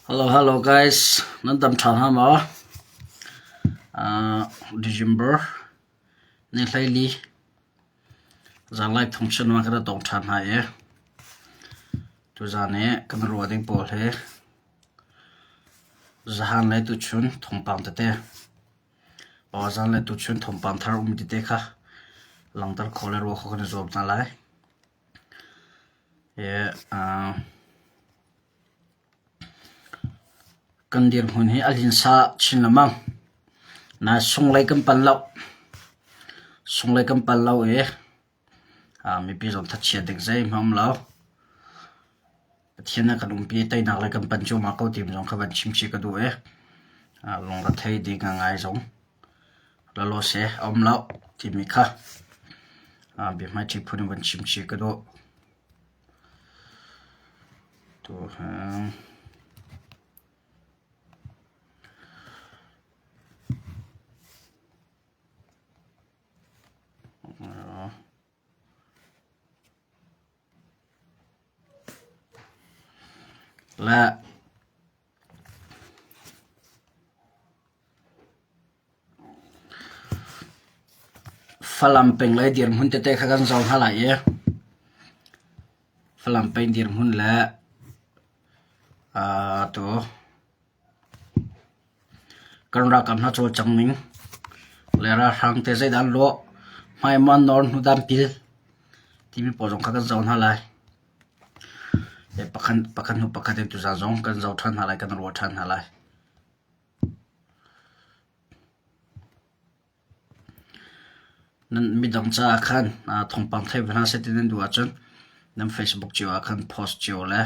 Hello, hello guys. Nan dam ṭha hna maw? Uh, December ni hleili zanlai thongchen ma kan tong ṭhan hna i tuzan i kan ruah ding pawl hi zahan le tuchun thawngpang tete zan le tuchun thawngpang thar um tete kha langhter khawh le ruah khawh kan i zuam hna lai. Kan dirhmun hi a linsa chin lengmang. Nain sunglei kan panh lo. Sunglei kan panh lo i mipi zong thachiat ding zeihmanh a um lo. Pathian nih a kan umpi i teinak lei kan panh cuahmah ko timi zong kha van chim chih ka duh i lungrethei ding ngai zong lalawse a um lo timi kha biahmaiṭhi phun in van chim chih ka duh. Le Falam peng le dirhmun tete kha kan zoh hna lai i Falam peng dirhmun le atu kan ralkap hna cawlcang ning le ralhrang te zeidah an lawh, hmai maw an nawr hnu dah an pil timi pawl zong kha kan zoh hna lai. Pakhat hnu pakhat in tuzaan zong kan zoh ṭhan hna lai, kan ruah ṭhan hna lai. Nan midang caah khan thawngpang theih ve hna seh ti nan duh ahcun nan Facebook cio ah khan post cio le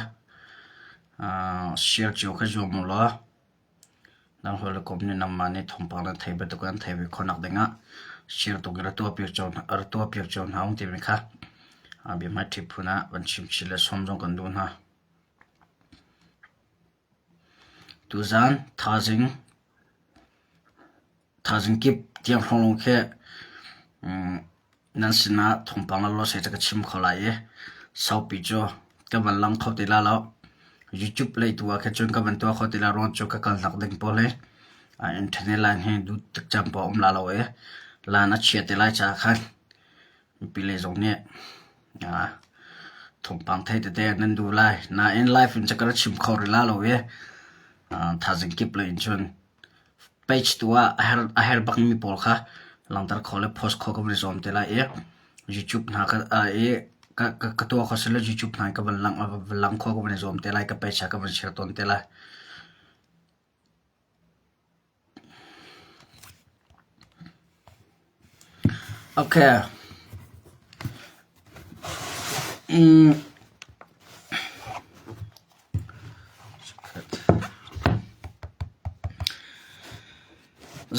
share cio kha zuam u law nan hawikom nih nangmah nih thawngpang nan theih bantuk in an theih ve khawhnak dingah share tuk in ra tuahpiak cio hna u timi kha biahmaiṭhi phun ah van chim chih le sawm zong kan duh hna. Tuzaan thaizing Thaizing kip tiang hrawng lawng khi nan sinah thawngpang le lawsei cu ka chim kho lai i saupi cu ka van lang kho ti lai lo. YouTube lei tu ah khin cun ka van tuah kho ti lai ruang cu ka kalnak ding pawl hi internet line hi duh tik caan paoh a um lai lo i line a chia te lai caah khan mipi lei zong nih thawngpang thei tete nan duh lai. Nain live in cu ka ra chim kho rih lai lo i thaizing kip lei in cun Page tu ah a herh bakmi pawl kha langhter khawh le post khawh ka van i zuam te lai i YouTube hna ka i ka tuah khawh si le YouTube hna ka van lang khawh ka van i zuam te lai ka page ah ka van share tawn te lai. Okay. Mm.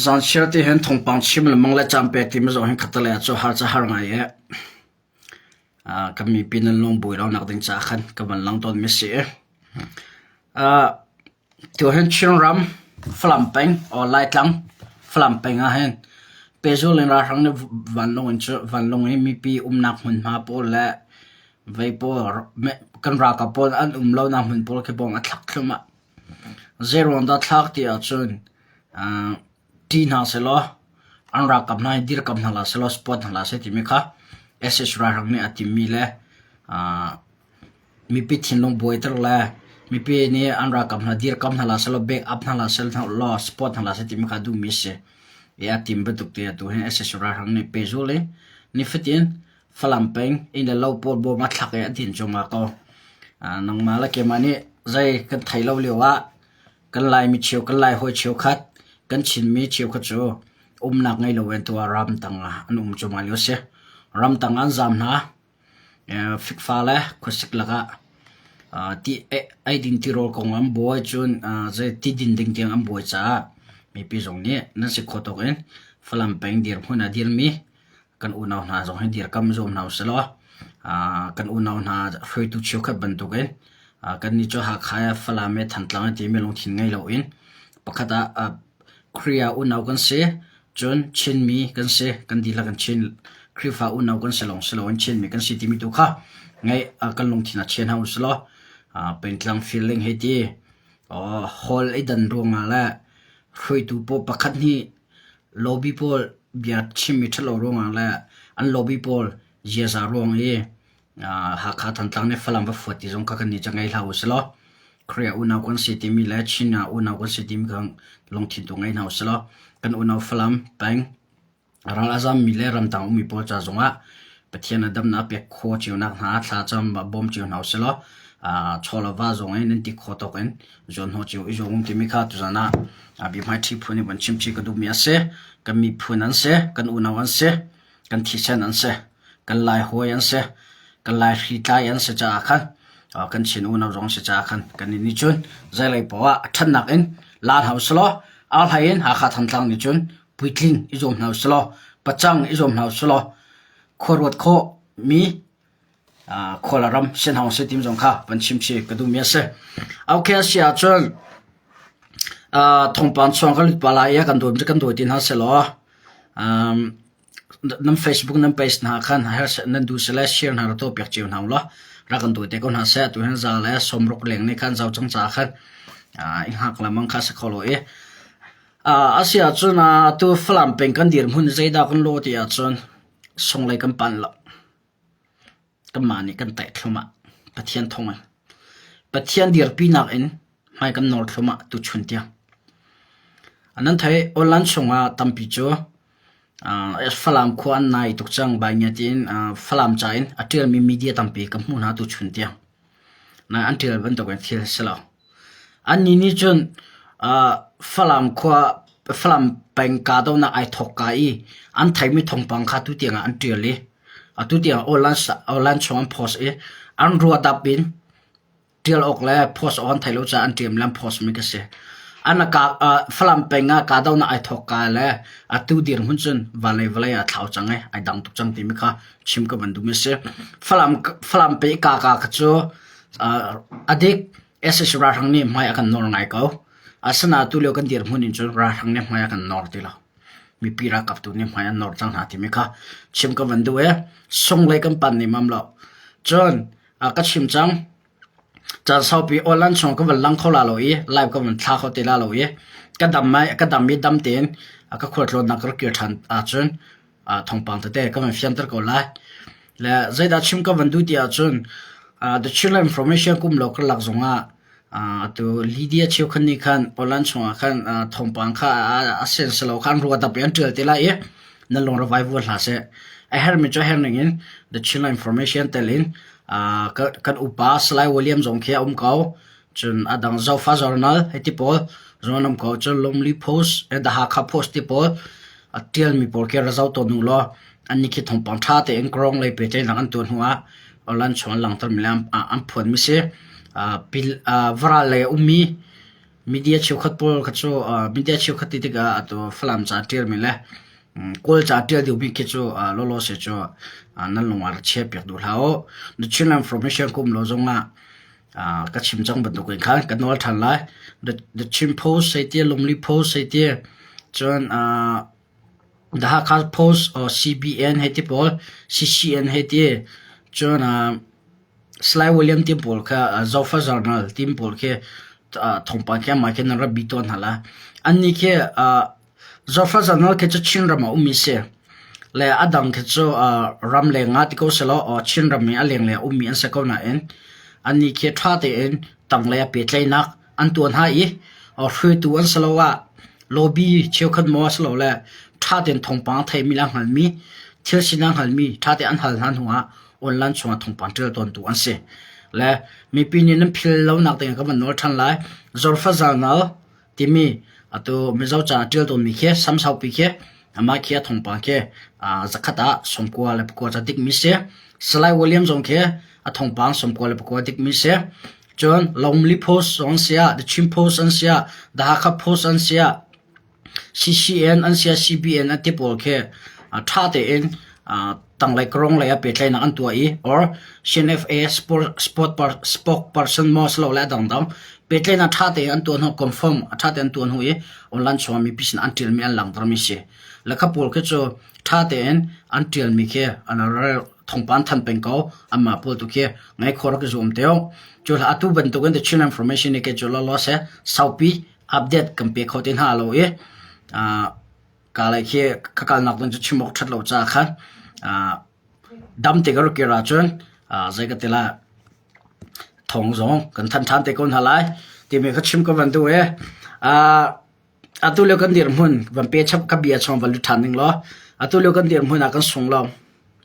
Zanchiar ti hin thawngpang chim lengmang le caan pek timi zong hin khatalei ah cu har cu har ngai i kan mipi nan lung buai lonak ding caah khan ka van lang tawnmi si. Tuhin Chinram Falam peng or Laitlang Falam peng ahhin pehzul in ralhrang nih vanlawng in vanlawng in mipi umnak hmunhma pawl le vei pawl kan ralkap pawl an um lonak hmun pawl khi bawm a thlak thluahmah. Zeiruang dah thlak ti ahcun ṭih hna sehlaw an ralkap hna hi dirkamh hna hlah sehlaw support hna hlah seh timi kha sac ralhrang nih a timmi le Mipi thinlung buaiter le mipi nih an ralkap hna dirkamh hna hlah sehlaw back up hna hlah sehlaw support hna hlah seh timi kha a duhmi a si. I a tim bantuk te atu hin sac ralhrang nih pehzul in nifatin Falam peng inn le lo pawl bawm a thlak i a din cuahmah ko. Nangmah le keimah nih zei kan thei lo lio ah kan Laimi cheu kan Lai hawi cheukhat kan Chinmi cheukhat cu umnak ngei lo in tu ah ramtang ah an um cuahmah lio a si. Ramtang ah an zaam hna. Fikfa le khuasik lakah eidin tirawl kong an buai cun zei ti din ding tiang an buai caah mipi zong nih nan si khawh tawk in Falam peng dirhmun ah dirmi kan unau hna zong hi dirkam zuam hna usih law kan unau hna hruaitu cheukhat bantukin kannih cu Hakha, Falam le Thantlang timi lungthin ngei loin pakhat ah Khrih ah unau kan si. Cun Chinmi kan si, kan dihlak in Chin Khrihfa unau kan si lawng si loin Chinmi kan si timi tu kha ngeih kan lungthin ah chia hna usih law pengtlang feeling hei ti. Hall i dan ruangah le hruaitu pawl pakhat nih lobby pawl bia chimmi ṭhalo ruangah le an lobby pawl ziaza ruang i Hakha Thantlang nih Falam va fuat ti zong kha kan nih cu ngei hlah usih law Korea unau kan si timi le Chin ah unau kan si timi kha lungthin tu ngei hna usih law kan unau Falam peng Ral a zammi le ramtang ummi pawl ca zongah Pathian a damnak a pek khawh cionak hna thlacam bawm cio hna usih law chaw le va zong in nan ti khawh tawk in zuanhnawh cio i zuam um timi kha tuzan ah biahmaiṭhi phun in van chimchih ka duhmi a si. Kan miphun an si, kan unau an si, kan thisen an si, kan Lai hawi an si, kan Lai hritlai an si caah khan kan Chin unau zong si caah khan kan nih cun zeilei paoh ah a ṭhatnak in la hna usih law a hlei in Hakha Thantlang nih cun puitling i zuam hna usih law pacang i zuam hna usih law khuaruat khawh mi khual ram si hna usih tim zong kha van chim chih ka duhmi a si. Okay a si ahcun thawngpang chuang kan lut pa lai i kan dawi kan dawi ti hna selaw nan Facebook nan page hna khan nan duh sile share hna ra tuah piak cio hna ulaw rak kan dawi te ko hna seh. Atu hin za le sawmruk leng nih khan zau cang caah khan i hngak lengmang kha si kho lo i A si ahcun atu Falam peng kan dirhmun zeidah kan lawh ti ahcun sunglei kan panh lo. Kanmah nih kan taih thluahmah. Pathian thawng in. Pathian dirpinak in hmai kan nawr thluahmah tuchun tiang. Nan theih online chungah tampi cu Falam khua an nai tuk cang bai tiin Falam ca in a ṭialmi media tampi ka hmuh hna tuchun tiang. Nain an ṭial bantukin thil a si lo. Annih nih cun Falam khua Falam peng kahdohnak ai thawkka i an theimi thawngpang kha tutiang ah an ṭial i atu tiang online chung an post i an ruahdap in ṭial awk le post awk an theih lo caah an ṭialmi le an post mi ka si. An Falam peng ah kahdohnak ai thawkka le atu dirhmun cun vanlei vawlei ah thlau cang i ai dang tuk cang timi kha chim ka van duhmi a si. Falam Falam peng i ka ka cu a dik sac ralhrang nih hmai a kan nawr ngai ko. Asinain tulio kan dirhmun in cun ralhrang nih hmai a kan nawr ti lo. Mipi ralkap tu nih hmai an nawr cang hna timi kha chim ka van duh i sunglei kan pan nemam lo. Cun ka chim cang caan saupi online chung ka van lang kho la lo i live ka van thla kho te la lo i ka dam mai ka dam i dam tein ka khualtlawnnak ka rak kir ṭhan ahcun thawngpang tete ka van fianter ko lai. Le zeidah chim ka van duh ti ahcun the Chinland Information kum lo karlak zongah atu Lydia cheukhat nih khan Poland chungah khan thawngpang kha a sen selo kha an ruat up i an ṭial te lai i nan lung ravai vuan hlah seh. A hermi cu a her ning in the Chinland Information tel in kan upa Salai William zong khi a um ko. Cun a dang Zofa Journal hei ti pawl zong an um ko. Cun Lungli Post, The Hakha Post ti pawl a ṭialmi pawl khi ra zoh tawn u law annih khi thawngpang ṭha tein kawrong lei pehtlaihnak an tuah hnuah online chung an langhtermi le an phuanmi si. Varal lei a ummi media cheukhat pawl kha cu media cheukhat ti tikah atu Falam ca ṭialmi le Kawl ca ṭial deuhmi khi cu lawlaw se cu nan lung ah ra chiahpiak duh hlah u. The Chinland Information ka um lo zongah ka chim cang bantukin khan ka nawl ṭhan lai. The, the Chin Post hei ti, Lungli Post hei ti, cun uh, The Hakha Post or CBN hei ti pawl, CCN hei ti, cun uh, Salai William ti pawl kha uh, Zofa Journal tim pawl khi uh, thawngpang khi amah khi nan rak bi tawn hna la. Annih khi uh, Zofa Journal khi cu Chinram ah ummi si. Le a dang khi cu ramleng ah ti ko selaw Chinram i a lenglei ah ummi an si ko nain annih khi ṭha tein tanglei ah pehtlaihnak an tuah hna i hruaitu an si lo ah lobby cheukhat maw asilole ṭha tein thawngpang a theimi le a hngalmi thil sining a hngalmi ṭha tein an hal hna hnuah online chungah thawngpang ṭial tawntu an si. Le mipi nih nan phil lonak ding ah ka van nawl ṭhan lai. Zorfa Journal timi atu Mizo ca a ṭial tawnmi khi samsaupi khi amah khi a thawngpang khi zakhat ah 94 ca dikmi si. Salai William zong khi a thawngpang 94 dikmi si. Cun Longli Post zong an si ah, The Chin Post an si ah, The Hakha Post an si ah, CCN an si ah, CBN an ti pawl khi ṭha tein tanglei karong lei ah pehtlaihnak an tuah i or CNFA sport sport spokesperson maw silole a dangdang pehtlaihnak ṭha tein an tuah hnu confirm a ṭha tein an tuah hnu i online chungah mipi sin an ṭialmi an langhtermi si. Le kha pawl khi cu ṭha tein an ṭialmi khi an rel. Thawngpang than peng ko. Anmah pawl tu khi ngai khawh rak i zuam te u. Cu hlah atu bantukin The Chin Information nih kei cu lawlaw seh saupi update kan pe kho te hna lo i ka lei khi ka kalnak ding cu chim awk ṭhat lo caah khan dam te ka rak kir ahcun zei ka ti lai thawng zong kan thanh ṭhan te ko hna lai timi kha chim ka van duh i atu lio kan dirhmun van pe chap ka bia chung van lut ṭhan ning law atu lio kan dirhmun ah kan sung lo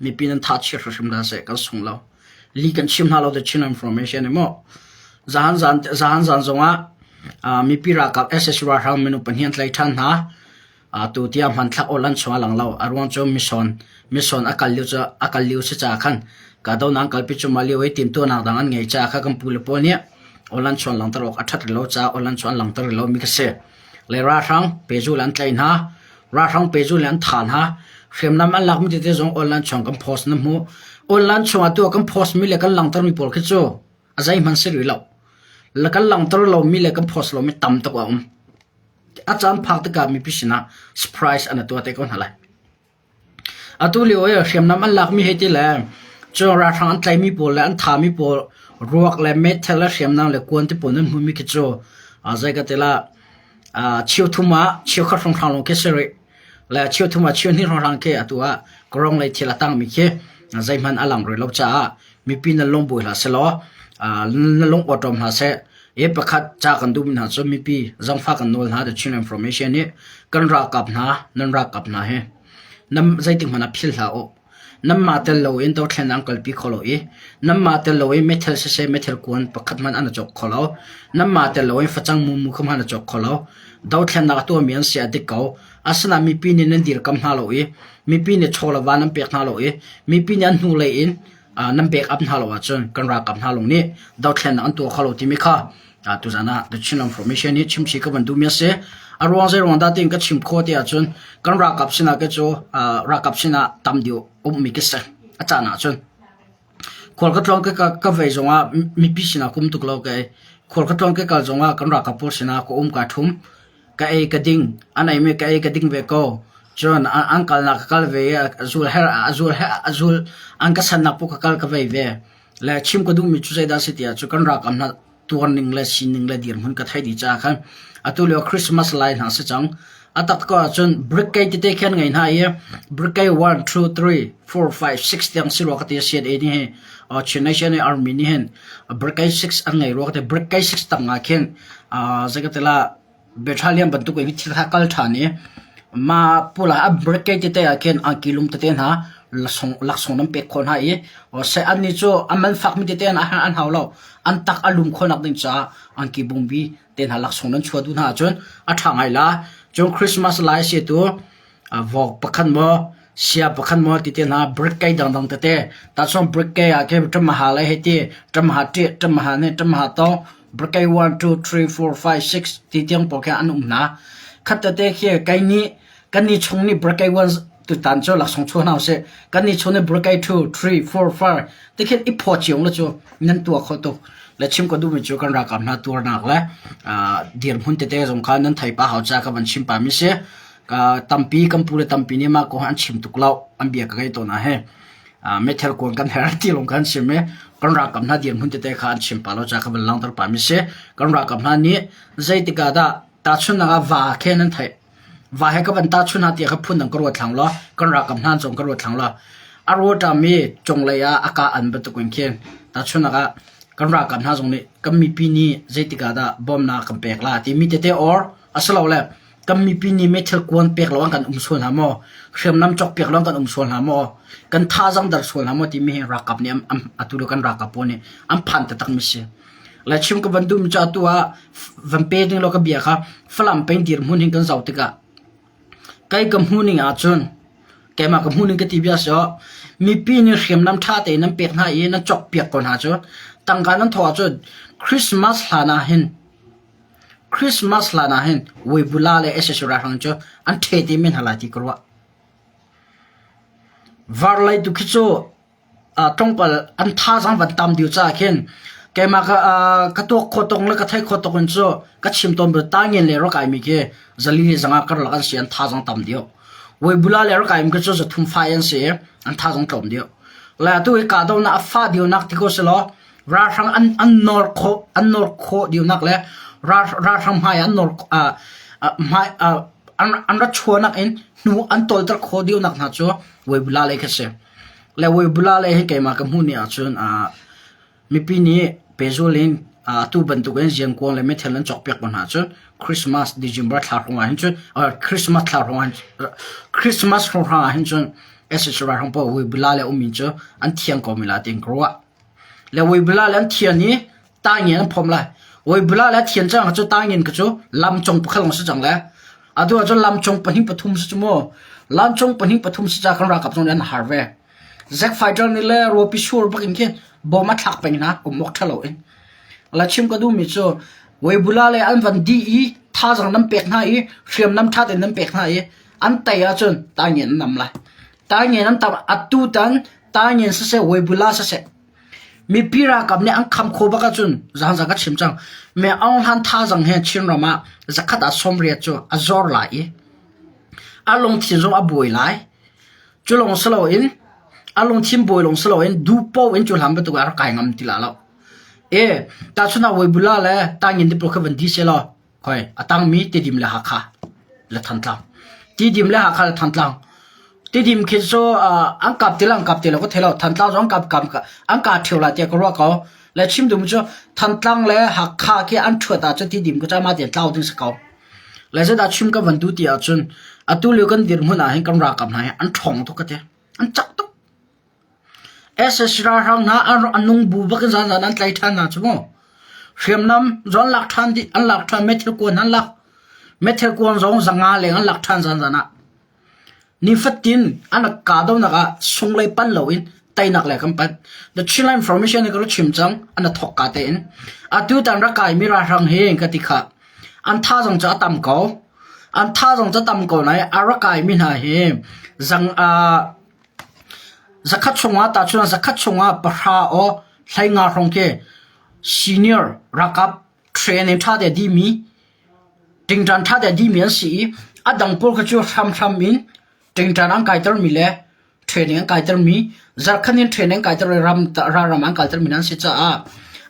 mipi nan tha chia hrimhrim hna seh kan sung lo li kan chim hna lo the Chin information mu zahan zan zahan zan zongah mipi ralkap SSC ralhrang minung pahnih an tlai ṭhan hna. Atu tiang hmanthlak awlan chung a lang lo. A ruang cu mission mission a kal lio cu a kal lio si caah khan kahdohnak an kalpi cuahmah lio i timhtuahnak dang an ngei caah kha kan pule pawl nih awlan chuan langhter awk a ṭhat rih lo caah awlan chuan langhter rih lomi kha si. Le ralhrang pehzul an tlaih hna. Ralhrang pehzul in an thah hna. Hriamnam an lakmi tete zong online chung kan post na hmuh. Online chungah tu ah kan post mi le kan langhtermi pawl khi cu a zeihmanh si rih lo. Le kan langhter lomi le kan post lomi tam tuk a um. A caan phak tikah mipi sinah surprise an tuah te ko hna lai. Atu lio i hriamnam an lakmi hei ti le cun ralhrang an tlaimi pawl le an thami pawl ruak le meithal le hriamnam le kuan ti pawl nan hmuhmi khi cu zei ka ti lah cheu thum ah cheukhat hrawnghrang lawng khi si rih. Le cheu thum ah cheu hnih hrawnghrang khi atu ah kawrong lei thil a tangmi khi zeihmanh a lang rih lo caah mipi nan lung buai hlah sehlaw na lung awṭawm hlah seh. I pakhat ca kan duhmi hna cu mipi zangfah kan nawl hna The Chin Information nih kan ralkap hna nan ralkap hna hi nan zeitik hmanh ah philh hlah u. Nanmah tel loin dothlennak an kalpi kho lo i nanmah tel loin meithal siseh meithal kuan pakhat hmanh an i cawk kho lo. Nanmah tel loin facang mumu kha hmanh an i cawk kho lo. Dothlennak a tuahmi an si a dik ko. Asinain mipi nih nan dirkam hna lo i mipi nih chaw le va nan pek hna lo i mipi nih an hnulei in nan backup hna lo ahcun kan ralkap hna lawng nih dothlennak an tuah kho lo timi kha tuzan ah The Chin Information nih chimchih ka van duhmi a si. A ruang zei ruang dah tiin ka chim khawh ti ahcun kan ralkap sinah ke cu ralkap sinah tam deuh ummi ka si a caan ahcun. Khual ka tlawng ka ka vei zongah mipi sinah ka um tuk lo ka khual ka tlawng ka kal zongah kan ralkap pawl sinah ka um ka ṭhum. Ka ei ka ding, an eimi ka ei ka ding ve ko. Cun an kalnak ka kal ve i a zul her a zul her a zul an ka sannak paoh ka kal ka vei ve. Le chim ka duhmi cu zeidah a si ti ahcun kan ralkap hna tuarning le sining le dirhmun ka theih dih caah khan atu lio Christmas lai hna si cang. A tak ko ahcun brigade tete khi an ngei hna i brigade 1, 2, 3, 4, 5, 6 tiang si rua ka ti a CNA nih hi Chin Nation Army nih hin brigade 6 an ngei rua ka ti. Brigade 6 tang ah khin zei ka ti la Battalion bantuk in thil kha kal ṭhan i mah pula a brigade tete ah khin angki lum tete hna laksawng nan pek khawh hna i annih cu a man fakmi tete an hau lo. An tak a lum khawhnak ding caah angki bungbi te hna laksawng nan chuah duh hna ahcun a ṭha ngai la. Cun Christmas lai a si tu vok pakhat maw sia pakhat maw ti te hna brigade dangdang tete tahchuan brigade ah khin ṭamaha le hei ti ṭamaha ṭih ṭamaha nih ṭamaha tawng brigade 1 2 3 4 5 6 ti tiang pawl khi an um hna. Khat tete khi kei nih kan nih chung nih brigade 1 tutan cu laksawng chuah hna usih. Kan nih chung nih brigade 2 3 4 5 tikhin i phaw cio la cu nan tuah kho tuk. Le chim ka duhmi cu kan ralkap hna tuarnak le dirhmun tete zong kha nan thei pa hau ca ka van chim pami si. Ka tampi kan pu le tampi nih mah kong an chim tuk lo. An bia ka ngei tawn ah he. Meithal kuang kan her ti lawng kha an chim i kan ralkap hna dirhmun tete kha an chim pa lo ca ka van langhter pami si. Kan ralkap hna nih zeitik ah dah tahchunhnak ah va khen an theih. Va he ka van tahchunh hna tiah kha phundang ka ruat thlang law kan ralkap hna zong ka ruat thlang law a ruaṭam i cunglei ah a ka an bantuk in khin tahchunhnak ah kan ralkap hna zong nih kan mipi nih zeitik ah dah bawmnak kan pek la timi tete or asilole kan mipi nih meithal kuan pek lo an kan um sual hna maw hriamnam cawk piak lo an kan um sual hna maw kan thazang dar sual hna maw timi hi ralkap nih atu kan ralkap pawl nih an phan taktak mi si. Le chim ka van duhmi cu atu ah van pe ding law ka bia kha Falam peng dirhmun hin kan zoh tikah kei ka hmuhning ahcun keimah ka hmuhning ka ti bia si aw mipi nih hriamnam ṭha tein nan pek hna i nan cawkpiak ko hna cu tangka nan thawh ahcun Christmas hlan ah hin Christmas hlan ah hin Weibula le sac ralhrang cu an ṭhe te men hna lai ti ka ruah. Varlei tu khi cu tlawmpal an thazaang van tam deuh caah khin keimah ka ka tuak khawh tuk le ka theih khawh tuk in cu ka chim tawn bal tangen le rak aimi khi zali le zanga karlak an si an thazaang tam deuh. Weibula le rak aimi khi cu zathum fai an si i an thazaang tlawm deuh. Le atu hi kahdohnak a fah deuhnak ti ko selaw ralhrang an an nawr khawh an nawr khawh deuhnak le ral ralhrang hmai ah an nawr uh, hmai uh, an an ra chuahnak in hnu an tawlter khawh deuhnak hna cu Weibula lei khi si. Le Weibula lei hi keimah ka hmuh ni ahcun uh, Mipi nih pehzul in atu bantukin ziankuang le meithal an cawkpiak ko hna ahcun Christmas December thla hrawng ah hin cun Christmas thla hrawng ah Christmas hrawnghrang ah hin cun SSR hrawng paoh Weibula le ummi cu an thiang ko mi la tiin ka ruah. Le Weibula le an thian i taingin an phawm lai. Weibula le thian cang cu taingin ka cu lamcung pakhat lawng si cang le atu ahcun lamcung pahnih pathum si cu mu. Lamcung pahnih pathum si ca kan ralkap zong nih an har ve. Zack Fighter nih le ruapi sur bak in khin bom a thlak peng hna um awk ṭha lo in. La chim ka duhmi cu Weibula le an van dih i thazaang nan pek hna i hriamnam ṭha tein nan pek hna i an tei ahcun taingen an nam lai. Taingen an tam atu tan taingen siseh Weibula siseh mipi ralkap nih an kham kho bak ahcun zaangzang ka chim cang. Me Aung Hlan thazaang he Chinram ah zakhat ah 80 cu a zor lai i a lungthin zong a buai lai. Cu lawng si loin a lungthin bawi lawng si loin duh paoh in cu hlan bantuk ah a rak kai ngam ti la lo. E tahchun ah Weibula le Tangin te pawl kha van di selaw khoi a tangmi Tidim le Hakha le Thantlang. Tidim le Hakha le Thantlang. Tidim khi cu an kap ti lo an kap ti lo ka thei lo. Thantlang zong an kap kap an ka ṭheo lai tiah ka ruah ko. Le chim duhmi cu Thantlang le Hakha khi an ṭhuat ahcun Tidim ku cu mah tian tlau ding si ko. Le zeidah chim ka van duh ti ahcun atu lio kan dirhmun ah hin kan ralkap hna hi an ṭhawng tuk ka ti. An cak tuk. SS ralhrang hna an nung bu bak in zanzan an tlai ṭhan hna cu mu. Hriamnam zong an lak ṭhan dih, an lak ṭhan meithal kuan an lak. Meithal kuan zong zanga leng an lak ṭhan zanzan ah. Nifatin an rak kahdohnak ah sunglei panh loin teinak lei kan panh. The Chinland Information nih ka rak chim cang, an a thawk ka tein. Atu tan rak kaimi ralhrang hi ka ti kha. An thazaang cu a tam ko. An thazaang cu a tam ko nain a rak kaimi hna hi zang uh, zakhat chungah tahchun zakhat chungah pahra aw hleinga hrawng khi senior ralkap training ṭha te dihmi Ṭingṭan ṭha te a dihmi an si i a dang pawl kha cu hramhram in ṭingṭan an kaitermi le training an kaitermi, zarhkhat in training an kaiter i ralram an kaltermi an si caah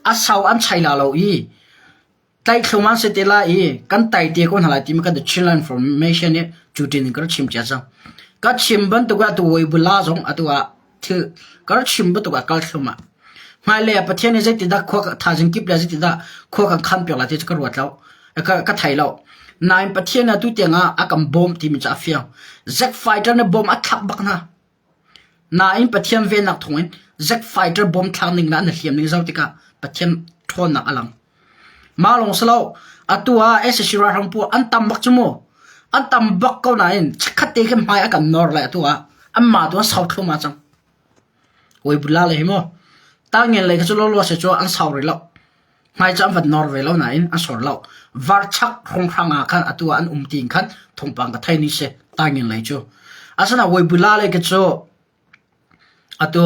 a sau an chai la lo i tlaihtlum an si te lai i kan tai te ko hna lai timi kan Chinland Information nih cu tin in ka rak chim cia cang. Ka chim bantuk ah tu Weibula zong atu ah thil ka rak chim bantuk ah kal thlum ah hmailei ah Pathian nih zeitidah khua thaizing kip le zeitidah khua kan khan piak lai ti cu ka ruat lo ka, ka thei lo nain Pathian atu tiang ah a kan bawm timi cu a fiang Zack fighter nih bom a thlak bak hna nain Pathian vennak thawngin Zack fighter bom thlak ning le an hliam ning zoh tikah Pathian ṭhawnnak a lang Mah lawng si lo, atu ah sac ralhrang pawl an tam bak cu mu. An tam bak ko nain chikkhat te khin hmai a kan nawr lai atu ah. Anmah tu an sau thluahmah cang. Weibula lei hi mu. Tangen lei kha cu lawlaw se cu an sau rih lo. Hmai cu an van nawr ve lo nain an sor lo. Varchak hrawnghrang ah khan atu ah an um tiin khan thawngpang ka thei ni si Tangen lei cu. Asinain Weibula lei khi cu Atu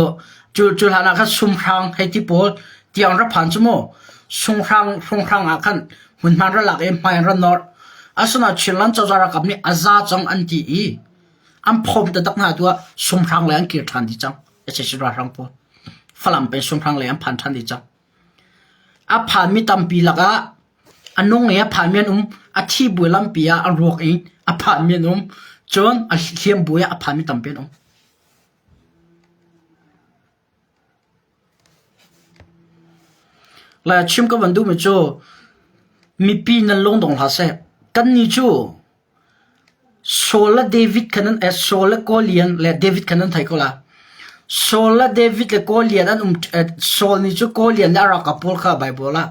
cu cu hlan ah khan sumhrang hei ti pawl tiang ra phan cu mu. Sunghrang hrunghrang ah khan hmunhma ra lak i hmai an ra nawr. Asinain Chinland cozah ralkap nih a za cang an ti i an phawm taktak hna tu ah sumhrang lei an kir ṭhan dih cang. Sac ralhrang pawl. Falam peng sumhrang lei an phan ṭhan dih cang. A phanmi tampi lakah a nung i a phanmi an um. A thi bu lampi ah a ruak in a phanmi an um. Cun a hliam bu ah a phanmi tampi an um. Le chim ka van duhmi cu mipi nan lungdong hlah seh. Kannih cu Saul le David kha nan eh, Saul le Golian le David kha nan thei ko la. Saul le David le Golian an um eh, Saul nih cu Golian le a ralkap pawl kha Bible ah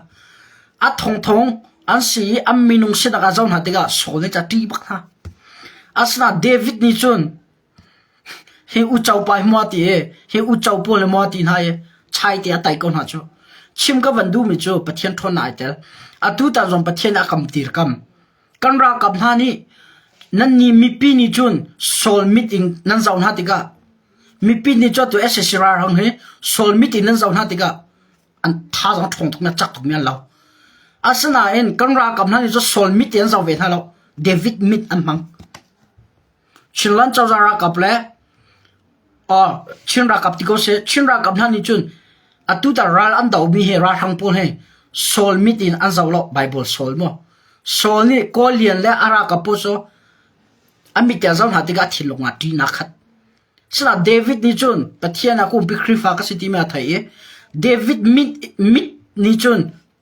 a thongthong an si i an minung sinak ah zoh hna tikah Saul nih ca ṭih bak hna. Asinain David nih cun Hi uco pa hi maw ti i hi uco pawl hi maw ti hna i chai te a tai ko hna cu. Chim ka van duhmi cu Pathian ṭhawnnak ai tel. Atu tan zong Pathian a kam dirkam. Kan ralkap hna nih nannih mipi nih cun Saul mit in nan zoh hna tikah mipi nih cu atu sac ralhrang hi Saul mit in nan zoh hna tikah an thazaang ṭhawng tuk mi an cak tuk mi an lo. Asinain kan ralkap hna nih cun Saul mit in an zoh ve hna lo. David mit an hmang. Chinland cozah ralkap le. Chin ralkap ti ko seh, Chin ralkap hna nih cun atu ta ral an domi hi ralhrang pawl hi Saul mit in an zoh lo, Bible Saul maw. Saul nih Kawl lian le a ralkap pawl cu an mit tiang zoh hna tikah thinlung ah ṭihnak khat. Sinain David nih cun Pathian ah kumpi Khrihfa ka si timi a theih i David mit, mit nih cun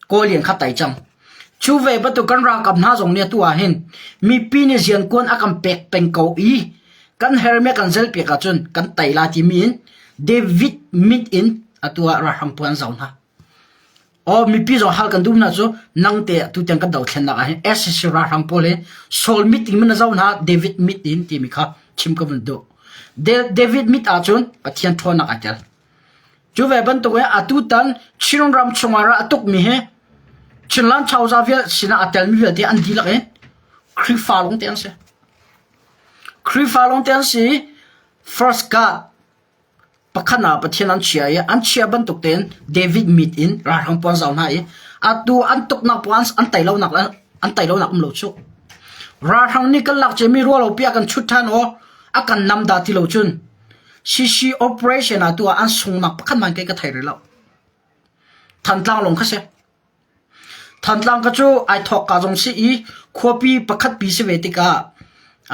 Kawl lian kha tai cang. Cu ve bantuk kan ralkap hna zong nih atu ah hin mipi nih ziankuan a kan pek peng ko i kan hermi a kan zelpiak ahcun kan tei la timi in David mit in atu ah ralhrang pawl an zoh hna. Aw mipi zong hal kan duh hna cu nang te atu tiang kan dothlennak ah hin SCC ralhrang pawl hi Saul mit in na zoh hna David mit in timi kha chim ka vun duh. David mit ahcun Pathian ṭhawnnak ai tel. Cu ve bantuk in atutan Chinram chungah ral a tukmi hi Chinland Chauza vial sinah a telmi vialte an dihlak in Khrihfa lawngte an si. Khrihfa lawngte an si. First God pakhat ah Pathian an chia i an chia bantuk tein David mit in ralhrang puan zau hna i atu an tuknak puan an tei lonak an tei lonak um lo cu. Ralhrang nih kan lak ciami rualo pi a kan chut ṭhan aw a kan nam dah ti lo cun CC operation ah tuah an sungnak pakhat hmanh kei ka thei rih lo. Thantlang lawng kha si. Thantlang ka cu ai thawk ka zong si i khuapi pakhat pi si ve tikah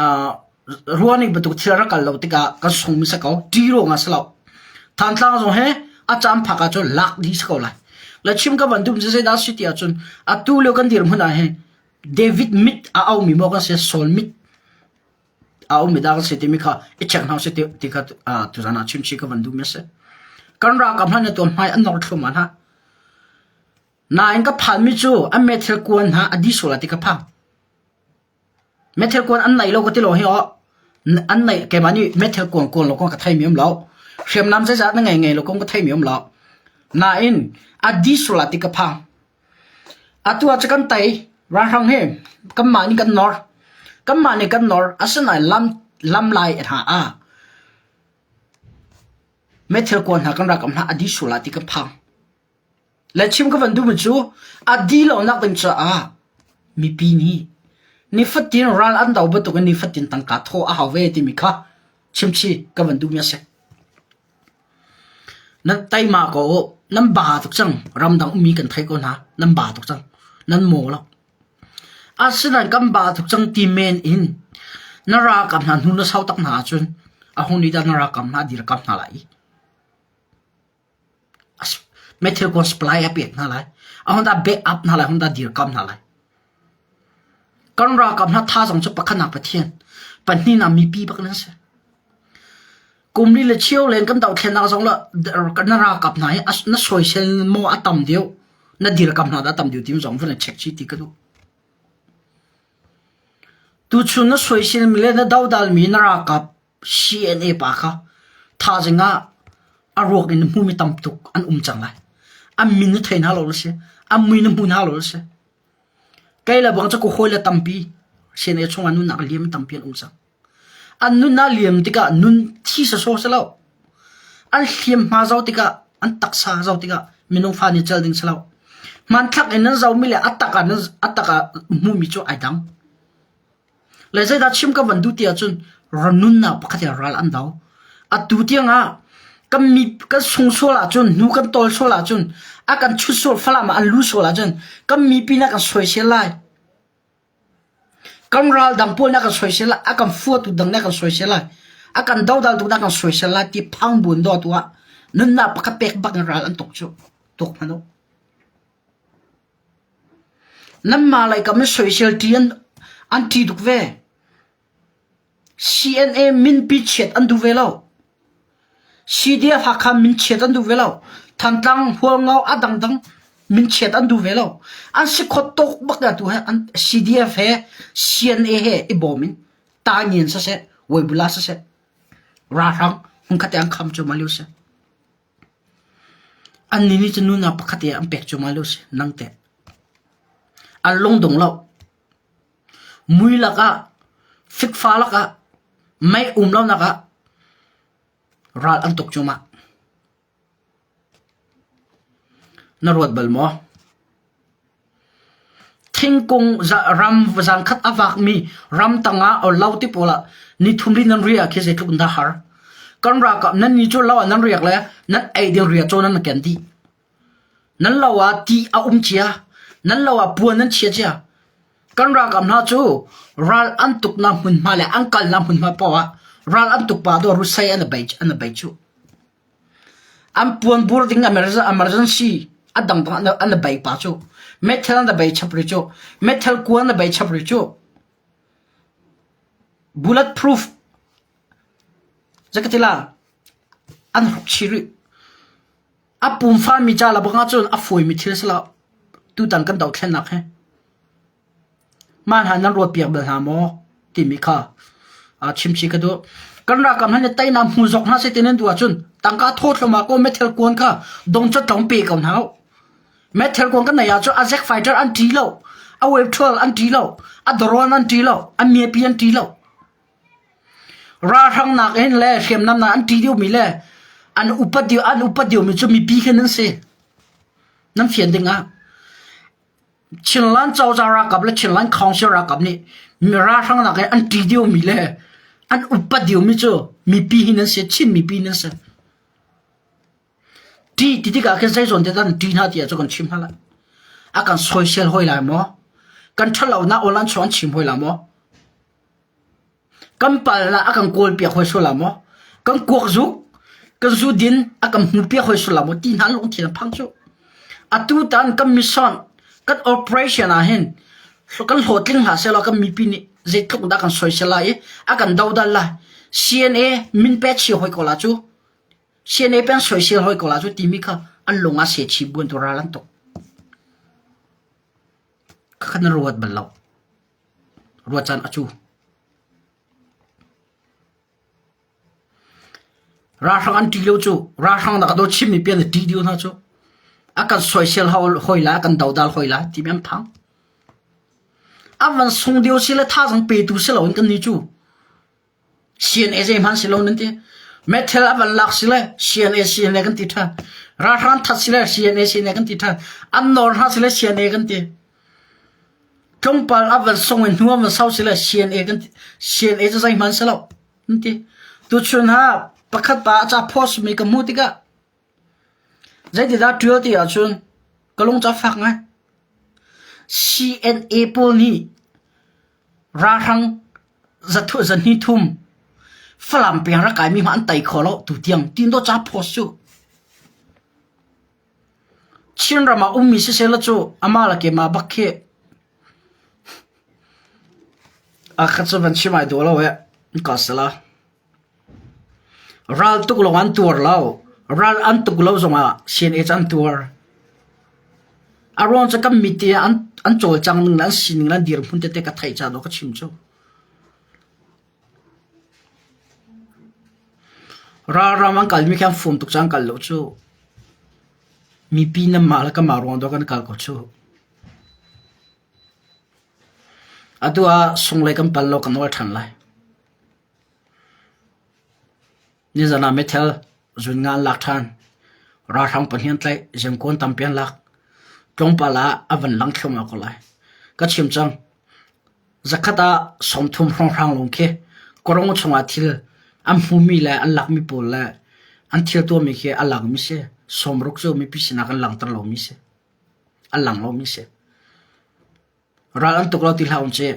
uh, ruaning bantuk thil rak kal lo tikah kan sung mi si ko. Ṭi ruang ah si lo. Thantlang zong he a caan phak ah cun lak dih si ko lai. Le chim ka van dum cu zeidah si ti ahcun atu lio kan dirhmun ah hin David mit a aumi maw kan si Saul mit a ummi dah kan si timi kha i check hna usih ti kha tuzan ah chimchih ka van duhmi a si. Kan ralkap hna nih tuan hmai an nor thluahmah hna. Nain ka phanmi cu an meithal kuan hna a di sual lai ti ka phang. Meithal kuan an nei lo ka ti lo hi aw. An nei keimah nih meithal kuan kuan lo kong ka theimi um lo. Hriamnam zeizat na ngei ngei lo kong ka theimi um lo. Nain a di sual lai ti ka phang. Atu ah cu kan tei. Ralhrang hi kanmah nih kan nor. Kanmah nih kan nor. Asinain lam, lam lai hna ah meithal kuan hna kan rakam hna a di sual ah ti kan phang. Le chim ka van duhmi cu a di lonak ding caah mipi nih nifatin ral an do bantukin nifatin tangka thawh a hau ve timi kha chimchi ka van duhmi a si. Nan teima ko u. Nan ba tuk cang. Ramdang ummi kan thei ko hna. Nan ba tuk cang. Nan maw lo. Asinain kan ba tuk cang ti men in na ralkap hna hnu na sau tak hna ahcun a hung nih dah na ralkap hna a dirkamh hna lai i meithal kuan supply a pek hna lai. A hung dah back up hna lai, a hung dah dirkamh hna lai. Kan ralkap hna thazaang cu pakhatnak Pathian, pahnihnak mipi bak nan si. Kum li le cheu leng kan dohthlennak zong le na ralkap hna hi na soisel maw a tam deuh, na dirkamh hna dah a tam deuh ti zong vun check chih ti ka duh. Tuchun na soiselmi le na dodalmi na ralkap CNA pa kha thaizing ah a ruak in na hmumi tam tuk an um cang lai. An min na thei hna lo na si. An mui na hmu hna lo na si. Kei le bang cu ka hawile tampi CNA chungah nunnak liam tampi an um cang. An nunnak liam tikah nun thi sawsawh si lo. An hliamhma zoh tikah an taksa zoh tikah minung fa nih cel ding si lo. Hmanthlak in nan zohmi le a tak ah nan a tak ah hmuhmi cu ai dang. Le zeidah chim ka van duh ti ahcun nunnak pakhat in ral an do. Atu tiangah kan mi kan sung sual ahcun hnu kan tawl sual ahcun a kan chut sual Falam ah an lu sual ahcun kan mipi nih a kan soisel lai. Kan ral dang pawl nih a kan soisel lai, a kan fuatu dang nih a kan soisel lai, a kan dodaltu nih a kan soisel lai ti phang buin dawtu ah nunnak pakhat pek bak in ral an tuk cu tuk hmanh u. Nanmah lei kam in soisel ṭi an an ṭi tuk ve. CNA minpi chiat an duh ve lo. CDF Hakha min chiat an duh ve lo. Thantlang, Hualngo a dangdang min chiat an duh ve lo. An si khawt tuk bak atu he an CDF he CNA he i bawm in Tanyin siseh, Weibula siseh, ralhrang hmunkhat te an kham cuahmah lio si. Annih nih cun nunak pakhat i an pek cuahmah lio si, nang teh. An lungdong lo. Mui lakah, fikfa lakah, mei um lonak ah ral an tuk cuahmah. Na ruat bal maw? Thingkung ram zankhat a vakmi ramtang ah or lo ti pawl ah nithum li nan riah khi zeitluk in dah har. Kan ralkap nan ni cu lo ah nan riak le nan ei ding ria caw nan ken dih. Nan lo ah ti a um cia. Nan lo ah puan nan chia cia. Kan ralkap hna cu ral an tuknak hmunhma le an kalnak hmunhma paoh ah ral an tuk pa dawh rusei an i bei an i bei cuh. An puan bur ding emergency a dangdang an i bei pa cu. Meithal an i bei chap rih cu. Meithal kuan an i bei chap rih cu. Bullet proof Zeikatila an hruk chih rih. A pumfami ca le bang ahcun a fawimi thil a si lo. Tutan kan dohthlennak hi. Mah hna nan ruatpiak bal hna maw timi kha chimchih ka duh. Kan ralkap hna nih teinak hmu zawk hna seh ti nan duh ahcun tangka thaw thluahmah ko meithal kuan kha dongcat lawng pe ko hna u. Meithal kuan kan neih ahcun a Zek fighter an ṭi lo, a Wave 12 an ṭi lo, a drone an ṭi lo, a miapi an ṭi lo. Ralhrangnak in le hriamnamnak an ṭih deuhmi le an upat deuh an upat deuhmi cu mipi khi nan si. Nan fian ding ah Chinland cozah ralkap le Chinland Council ralkap nih ralhrangnak in an ṭih deuhmi le an upat deuhmi cu mipi hi nan si, Chin mipi nan si. Ṭih ti tikah khin zeizawn te dah nan ṭih hna ti ahcun kan chim hna lai. A kan soisel hoi lai maw? Kan ṭhatlonak online chung an chim hoi lai maw? Kan palnak a kan kawlpiak hoi sual la maw? Kan kuakzuk, kan zudin a kan hmuhpiak hoi sual la maw? Ti hna lungthin a phang cu. Atu tan kan mission, kan operation ah hin kan hlawhtling hlah sehlaw kan mipi nih zeitluk dah kan soisel lai i a kan dodal lai. CNA min pe chia hoi ko la cu. CNA peng soisel hoi ko la cu timi kha an lung ah seh chih buan tu ral an tuk. Khakha na ruat bal lo. Ruahcaan a cu. Ralhrang an ṭih lo cu. Ralhrang nak a daw chimmi pian a ṭih dih hna cu. A kan soisel hoi la, a kan dodal hoi la timi an phang. A van sung deuh si le thazang petu si loin kan nih cu. CNA zeihmanh si lo nan ti. Metal a van lak si le CNA CNA kan ti ṭhan. Ralhrang that si le CNA CNA kan ti ṭhan. An nawr hna si le CNA kan ti. Tlawmpal a van song in hnu a van sau si le CNA kan ti. CNA cu zeihmanh si lo nan ti. Tuchun ha pakhat pa a ca post mi ka hmuh tikah Zeitidah ṭial ti ahcun ka lung cu a fak ngai. CNA pawl nih ralhrang zahnih thum Falam peng rak kaimi hmanh an tei kho lo tutiang tin dawh ca post cu. Chinram ah ummi siseh law cu amah le keimah bak khi a khat cu van chim ai dawh lo eh. Ka sala. Ral tuk lawng an tuar lo. Ral an tuk lo zongah CNA cu an tuar. A ruang cu kan mit i an, an cawlcang ning le an sining le an dirhmun tete ka theih caah ka chim cu. Ralram an kalmi khi an fum tuk cang kal lo cu. Mipi nan mah le kanmah ruang dawh kan kal ko cu. Atu ah sunglei kan pal lo kan nawl ṭhan lai. Nizan ah meithal zun nga an lak ṭhan. Ralhrang pahnih an tlaih. Zengkuan tampi an lak. Tlawmpal ah a van lang thluahmah ko lai. Ka chim cang. Zakhat ah 30 hrawnghrang lawng khi kawrong chungah thil an hmumi le an lakmi pawl le an thil tuahmi khi a langmi si. 60 cu mipi sinah kan langhter lomi si. An lang lomi si. Ral an tuk lo ti hlah um ci.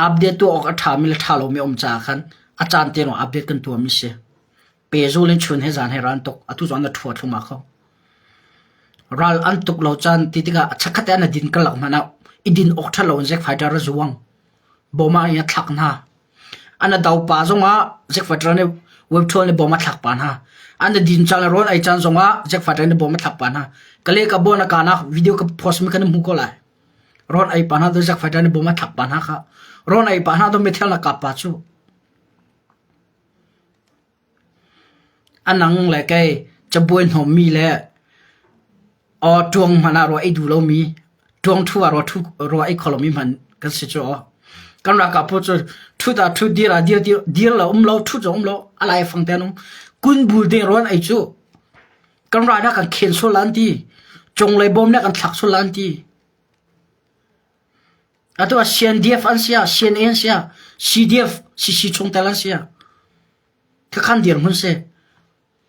Update tuah awk a ṭhami le ṭha lomi a um caah khan a caan te lawng update kan tuahmi si. Pehzul in chun he zan he ral an tuk. Atu zong an ṭhua thluahmah kho. Ral an tuk lo caan ti tikah chikkhat te an i din karlak hmanh ah i din awk ṭha lo in zik fighter a zuang. Bom ah in a thlak hna. An a do pa zongah zik fighter nih web ṭhual nih bom a thlak pa hna. An i din caan le rawl ei caan zongah zik fighter nih bom a thlak pa hna. Ka le ka bon a kanak video ka post mi kan hmu ko lai. Rawn ei pa hna tu zik fighter nih bom a thlak pa hna kha. Rawn ei pa hna tu mithel na kap pa cu. A nang le kei cabuai hnawmmi le aw ṭuang hmanh ah rua ei duh lomi, ṭuang ṭhu ah rua ei kho lomi hmanh kan si cu aw. Kan ralkap pawl cu ṭhut ah ṭhut, dir ah dir, dir lo um lo, ṭhut zong um lo, a lai fang te an um. Kunbul deng rua an ei cu. Kan ral nih a kan khen sual la an ti. Cunglei bawm nih a kan thlak sual la an ti. Atu ah CNDF an si ah, CNA an si ah, CDF, CC chungtel an si ah. Khakhan dirhmun si.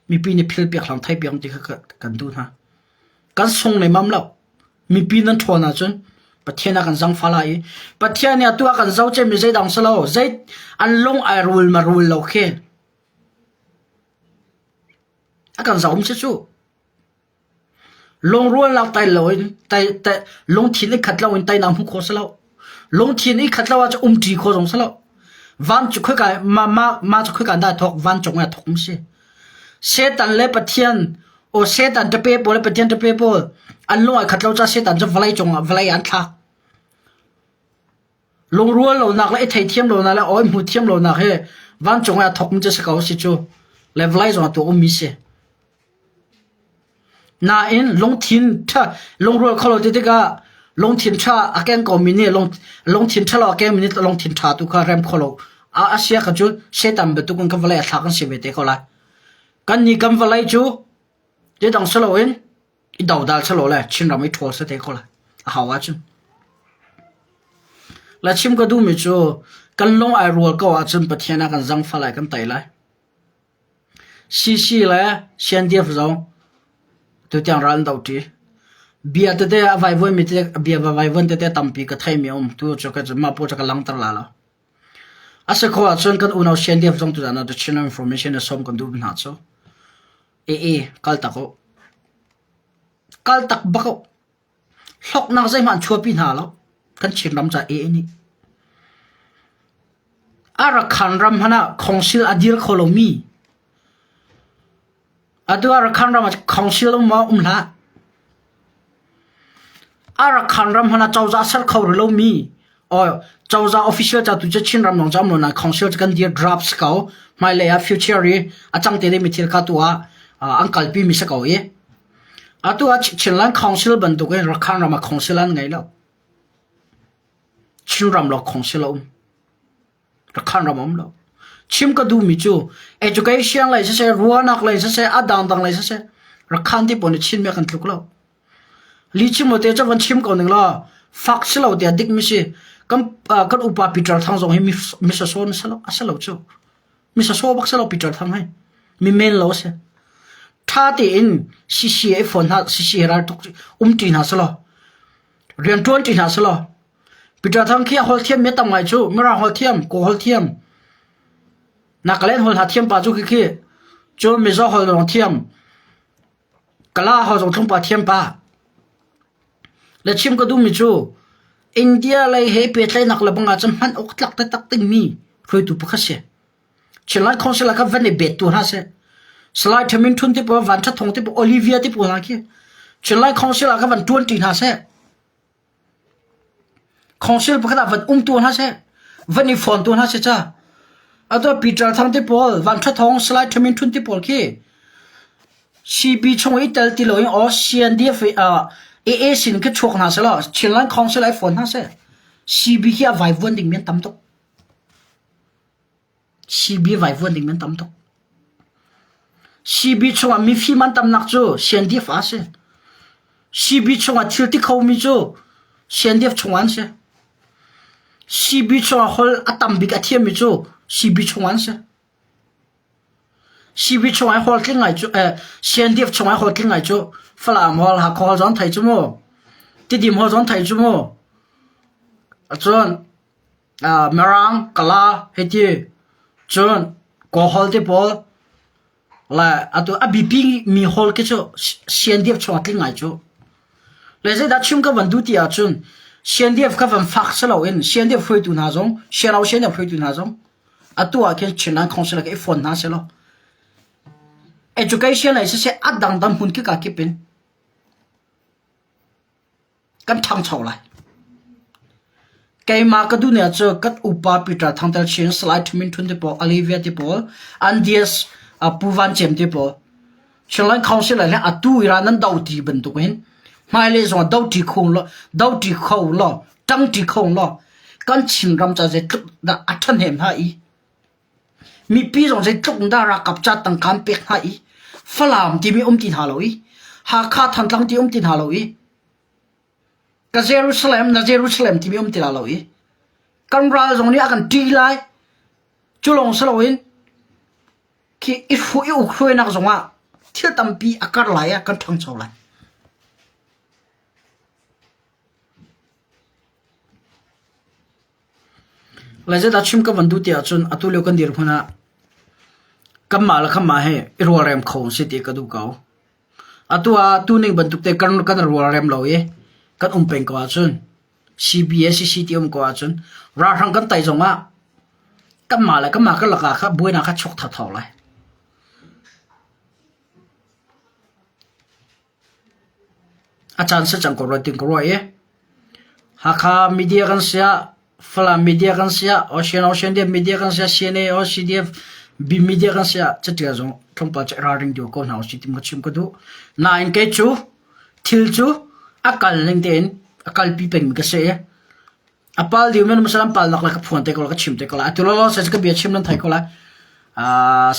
Mipi nih phil piak hlang thei piak ti kha kan duh hna. Kan sung lemmam lo. Mipi nan ṭhawn ahcun Pathian ah kan zangfah lai i Pathian nih atu ah kan zoh cemmi zeidang si lo zei an lung ai rul ma rul lo khi a kan zoh um si cu. Lungrualnak tai loin tai, tai, lungthin i khat loin teinak hmuh khawh si lo. Lungthin i khat lo ahcun umṭi khawh zong si lo. Van cu khoika ma ma ma cu khoika dah thawk vancung ah thawk si. Satan le Pathian o Satan tape pawl le Pathian tape pawl an lung ai khat lo ca Satan cu vawlei cung ah vawlei an thlak. Lungrual lonak le i theithiam lonak le awi hmu thiam lonak hi vancung ah thawk mi cu si ko si cu. Le vawlei zong ah tu ummi si. Nain lungthin ṭha lungrual kho lo ti tikah lungthin ṭha a keng komi nih lungthin ṭhalo a kengmi nih lungthin ṭha tu kha rem kho lo a a sia kha cu Satan bantuk in kan vawlei a thlak an si ve te ko lai. Kannih kan vawlei cu zeidang si loin i dodal si lo le Chinram i ṭhawl si te ko lai a hau ahcun. Le chim ka duhmi cu kan lung ai rual ko ahcun Pathian ah kan zangfah lai kan tei lai. CC le CNDF zong tutiang ral an dohṭi. Bia tete a vaivuanmi tete bia vaivuan tete tampi ka theimi a um. Tu cu ka mah pawl cu ka langhter la lo. A si khawh ahcun kan unau CNDF zong tuzaan ah The Chinland Information na sawm kan duh hna cu. Ee kal tak u. Kal tak bak u. Hlawknak zeihmanh an chuahpi hna lo. Kan Chinram ca ee nih. Arakhan ram hmanh ah khongsil a dir kho lomi. Atu Arakhan ram ah khongsil um maw um hlah. Arakhan ram hmanh ah cozah ser kho rih lomi. Or cozah official ca tu cu Chin ram lawng cu um lo nain khongsil cu kan dir draft si ko. Hmailei ah future i a cang te dingmi thil kha tu ah an kalpi mi si ko i. Atu ah Chinland Council bantukin Rakhine ram ah council an ngei lo. Chinram lo council a um. Rakhine ram a um lo. Chim ka duhmi cu education lei siseh, ruahnak lei siseh, a dangdang lei siseh, Rakhine ti pawl nih Chinmi a kan tluk lo. Li chim te cu van chim ko ning law fak si lo tiah dikmi si. Kan, uh, kan upa Peter Thang zong hi mi, mi sasawn a si lo, a si lo cu. Mi sasaw bak si lo Peter Thang hi. Mi men lo a si. Ṭha tein CCA phone hna CCA ral tuk umṭi hna selaw rianṭuan ṭi hna selaw Peter Thang khi a holh thiam mi a tam ngai cu Mirang holh thiam Kawl holh thiam Nagaland holh hna thiam pa cu khi khi cu Mizo holh zong thiam Kala holh zong thlungpa thiam pa le chim ka duhmi cu India lei he pehtlaihnak le bang ahcun hman awk tlak taktak dingmi hruaitu pakhat si. Chinland Council ah khan van i bet tu hna seh. Salai Thamin Thun te pawl, Van Tha Thong te pawl, Olivia te pawl hna khi Chinland Council ah khan van tuan ṭi hna seh. Council pakhat ah van um tu hna seh. Van i fawn tu hna seh ca. Atu Peter Thang te pawl, Van Tha Thong, Salai Thamin Thun te pawl khi CB chung i tel ti loin aw CNDF uh, AA sin khi chuak hna seh law Chinland Council ai fawn hna seh. CB khi a vaivuan ding mi an tam tuk. CB vaivuan ding nan tam tuk. CB chungah mifim an tamnak cu CNDF a si. CB chungah thil ti khomi cu CNDF chungah an si. CB chungah holh a tam bik a thiammi cu CB chungah an si. CB chungah holh tling ngai cu eh, CNDF chungah holh tling ngai cu Falam hol Hakha hol zong thei cu mu. Tidim hol zong thei cu mu. Cun Mirang, Kala hei ti cun Kawlhawl te pawl le atu a biapi mi hawl khi cu CNDF chung ah tling ngai cu. Le zeidah chim ka van duh ti ahcun CNDF kha van fak si loin CNDF hruaitu hna zong Siano CNDF hruaitu hna zong atu ah khin Chinland Council ah i fon hna sehlaw education lei siseh a dangdang hmun kika kip in Kan ṭhangcho lai. Keimah ka duhning cu kan upa Peter Thang Tel Chin, Salai Thu Min Htun te pawl, Olivia te pawl, Andias Pu Van Cem te pawl, Chinland Council le atu i ra nan doṭi bantukin hmailei zongah doṭi kho law, doṭi kho law, ṭangṭi kho law kan Chinram ca zeitluk dah a ṭhahnem hnga i mipi zong zeitluk in dah ralkap ca tangka an pek hna i Falam timi um ti hna lo i Hakha Thantlang ti um ti hna lo i Ka Jerusalem na Jerusalem timi um ti la lo i kan ral zong nih a kan ṭih lai. Cu lawng si loin. Khi i hruai i uk-hruainak zongah thil tampi a kar lai ah kan ṭhangcho lai. Lai zeidah chim ka van duh ti ahcun atu lio kan dirhmun ah kanmah le kanmah hi i rualrem kho an si ti ka duh ko. Atu ah tuning bantuk te kan kan rualrem lo i kan um peng ko ahcun CBA CC ti um ko ahcun ralhrang kan tai zongah kanmah le kanmah kan lakah kha buainak kha chuak thotho lai. A caan si cang ko rua tin ka ruah i Hakha media kan si ah Falam media kan si ah Ocean Ocean Def media kan si ah CNA OCDF B media kan si ah catial zong tlawmpal cu ralring deuh ko hna usih ti ka chim ka duh. Nain kei cu thil cu a kal ning tein a kalpi pengmi ka si i a pal ding men masalam pal nak le ka phuan te ko la ka chim te ko la atu lo se ka bia chim nan thai ko la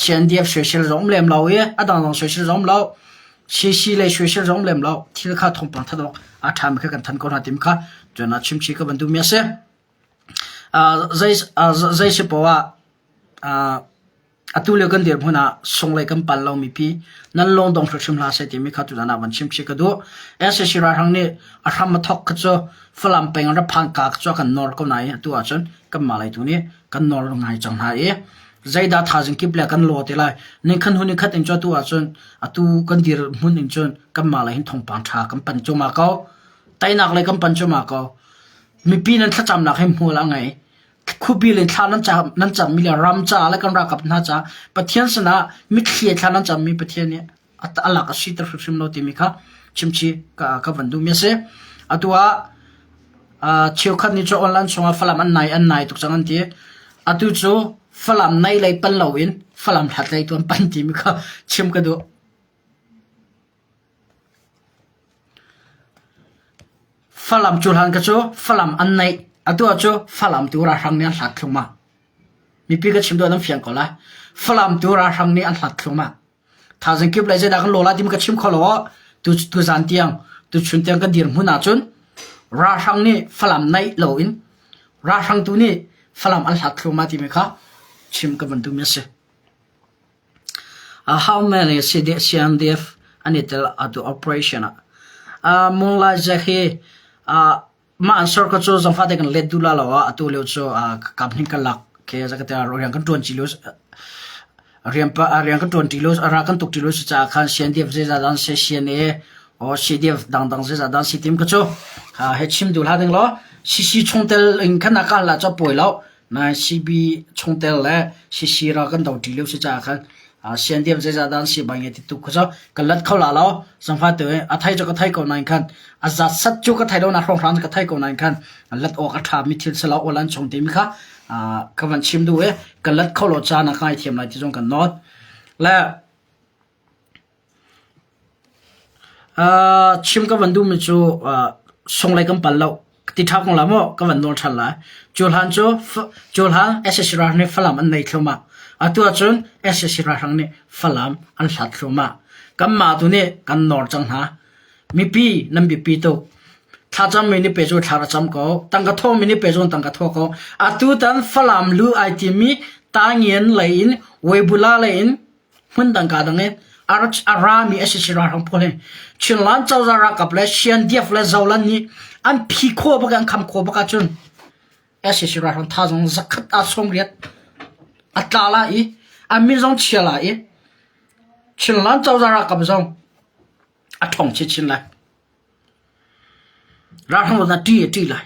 CNDF social zong lem lo i a dang dang social zong lo CC le social zong lem lo thil kha thawngpang thadok a ṭhami kha kan than ko hna tim kha cun a chim chi ka bantu mi a si zei zei si poah Atu lio kan dirhmun ah sunglei kan pal lomi pi nan lung dong hrimhrim hlah seh timi kha tutan ah van chim chih ka duh. SAC ralhrang nih a hram a thawk kha cu Falam peng an rak phan ka cu a kan nawr ko nain atu ahcun kanmah lei tu nih kan nawr ngai cang hna i zeidah thaizing kip le kan law te lai. Nikhat hnu nikhat in cu atu ahcun atu kan dirhmun in cun kanmah lei hin thawngpang ṭha kan pan cuahmah ko. Teinak lei kan pan cuahmah ko. Mipi nan thlacamnak hi hmual a ngei. Khuapi le thla nan cam nan cammi le ram caah le kan ralkap hna caah Pathian sinah mitthli thla nan cammi Pathian nih a lak a siter hrimhrim lo timi kha chimchi ka, ka van duhmi a si. Atu ah uh, cheukhat nih cu online chungah Falam an nai an nai tuk cang an ti. Atu cu Falam nai lei pan loin Falam hlat lei tu an pan timi kha chim ka duh. Falam cu hlan ka cu Falam an naih. Atu ah cu Falam tu ralhrang nih an hlat thlungmah. Mipi ka chim duh nan fiang ko lai. Falam tu ralhrang nih an hlat thlungmah. Thazing kip le zeidah kan law lai timi ka chim kho lo. Tu tu zan tiang tu chun tiang kan dir hmun ahcun ralhrang nih Falam naih loin ralhrang tu nih Falam an hlat thlungmah timi kha chim ka van duhmi a si. How many CNDF an i tel atu operation ah? Mong Jack hi mah an sor ka cu zangfah te kan let duh la lo ah atu lio cu kam hning kan lak ke zaka te rian kan tuan chi lio rian pa rian kan tuan ti lio ra kan tuk ti lio si caah khan CNDF zeiza dan se CNA o CDF dangdang zeiza dan si tim ka cu he chim duh hlah ding law CC chungtel in khan na kal la cho poi lo Nain CB chungtel le CC ral kan do ṭi lio si caah khan CNDF zeizah dah an si bang ti tu kha cu kan lat kho la lo. Zangfa tu a thei cu ka thei ko nain khan a zat sat cu ka thei lo na hrawnghrang cu ka thei ko nain khan lat awk a ṭha mi thil si lo awl an chung timi kha ka van chim duh i ka lat kho lo caan ah ka ngaithiam lai ti zong kan nawl. Le Chim ka van duhmi cu sunglei kan pal lo. Ti ṭha kong la maw ka van nawl ṭhan lai. Cu hlan cu cu hlan sac ralhrang nih Falam an nei thluahmah. Atu ahcun sac ralhrang nih Falam an hlat thluahmah. Kanmah tu nih kan nawr cang hna. Mipi nan biapi tuk. Thlacammi nih pe cu thla ra cam ko. Tangka thawhmi nih pe cu tangka thawh ko. Atu tan Falam lu ai timi Tangien lei in Weibula lei in Hmundang kaa dang i a rami a si ralhrang pawl hi Chinland cozah ralkap le CNDF le Zoland nih an phi khawh bak i an kham khawh bak ahcun sac ralhrang thazaang zakhat ah 80 a tla lai i a min zong chia lai i Chinland cozah ralkap zong a ṭhawng chinchin lai. Ralhrang ruat ah ṭih a ṭih lai.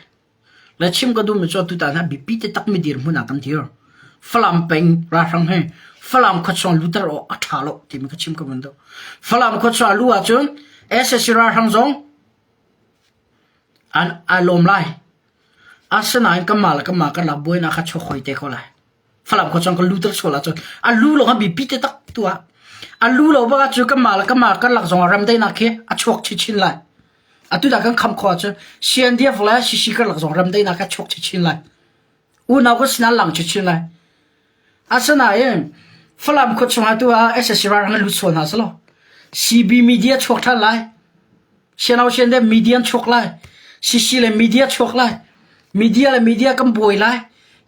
Le chim ka duhmi cu tutan ah biapi taktakmi dirhmun ah kan dir. Falam peng ralhrang hi Falam khuachung luter awk a ṭha lo timi ka chim ka van duh. Falam khuachung a luh ahcun sac ralhrang zong an ai lawm lai. Asinain kanmah le kanmah kan lak buainak kha chuak hoi te ko lai. Falam khuachung kan luter sual ahcun a lu lawng a biapi te tak tuah. A lu lo bak ahcun kanmah le kanmah kan lak zong ah remdaihnak khi a chuak chinchin lai. Atu dah kan kham khawh ahcun CNDF le CC karlak zong remdaihnak a chuak chinchin lai. Unau kan sinah lang chinchin lai. Asinain Falam khua chungah tu ah SSC ralhrang an lut sual hna selaw CB media chuak ṭhan lai. Siano CNDF media an chuak lai. CC le media chuak lai. Media le media kan buai lai.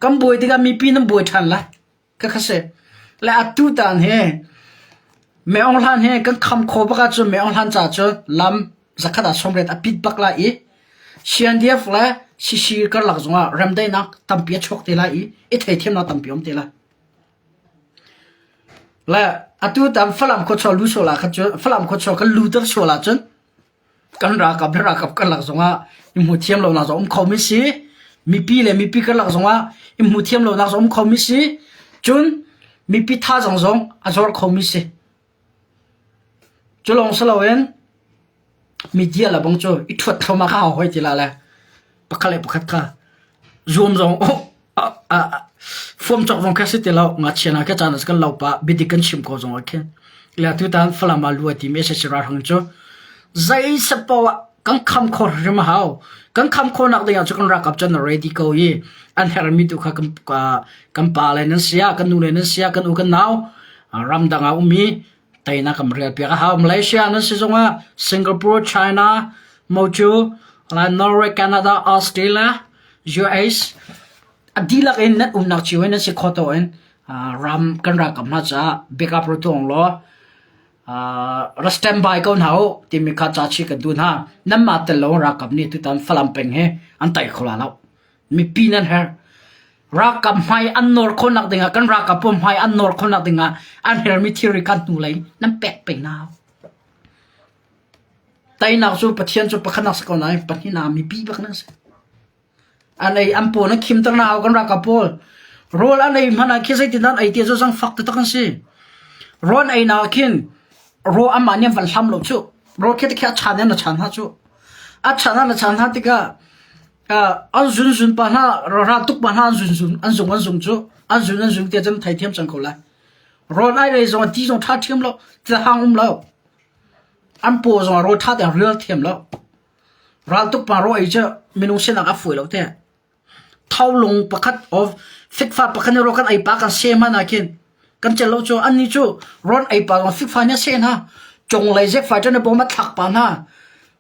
Kan buai tikah mipi nan buai ṭhan lai. Khakha si. Le atu tan hi Me Aung Hlan hi kan kham kho bak ahcun Me Aung Hlan ca cu lam zakhat ah sawmriat a pit bak lai i CNDF le CC karlak zongah remdaihnak tampi a chuak te lai i i theithiamnak tampi a um te lai. Le atu tam Falam khuachuah lu sual ah khan cun Falam khuachuah kan luter sual ahcun kan ralkap le ralkap karlak zongah i hmu thiam lonak zong um khomi si. Mipi le mipi karlak zongah i hmu thiam lonak zong um khomi si. Cun mipi thazaang zong a zor khomi si. Cu lawng si loin media le bang cu i ṭhuat thluahmah kha hau hoi ti la le pakhat le pakhat kha zuam zong fuam cawk zong kha si ti lo ngakchia hna kha caan ah kan lo pah biadik kan chim ko zong ah khin le tutan Falam ah lu a timi SAC ralhrang cu zei set paoh ah kan kham kho hrim a hau kan kham khawhnak ding ah cu kan ralkap cu an ready ko i an herhmi tu kha kan kan pa le nan sia kan nu le nan sia kan u kan nau ramdang ah ummi teinak kan rel piak a hau Malaysia nan si zongah Singapore China Mochu Norway Canada Australia US a dihlak in nan umnak cio in nan si kho to in ram kan ralkap hna caah backup ru tuang law ra standby ko hna u timi kha ca chi kan duh hna nanmah tel lo ralkap nih tutan Falam peng hi an tai kho la lo mipi nan her ralkap hmai an nawr khawhnak dingah kan ralkap pawl hmai an nawr khawhnak dingah an hermi thilri kan hnu lei nan pek peng hna teinak cu Pathian cu pakhatnak si ko nain pahnihnak mipi bak nan si An ei an paw nan khimter hna hau kan ralkap pawl. Rawl an ei hmanh ah khi zeitin an ei ti cu zangfak taktak an si. Rawl an ei nak khin raw amah nih an van hlam lo cu. Rawl khi khi a chan in a chan hna cu. A chan an a chan hna tikah an zun zun pa hna ral tuk pa hna an zun zun an zung an zung cu an zun an zung ti cun thei thiam cang ko lai. Rawl ai lei zong ti zong ṭha thiam lo, ti hang um lo. An paw zong rawl ṭha tein rial thiam lo. Raltuk pa raw ei cu minung sinak a fawi lo te. Tholung pakhat of fikfa pakhat nih raw kan ei pa kan seh hmanh ah khin kan cel lo cu annih cu rawn ei pa zong fikfa nih a seh hna. Cunglei zekfai ṭan bawm a thlak pa hna.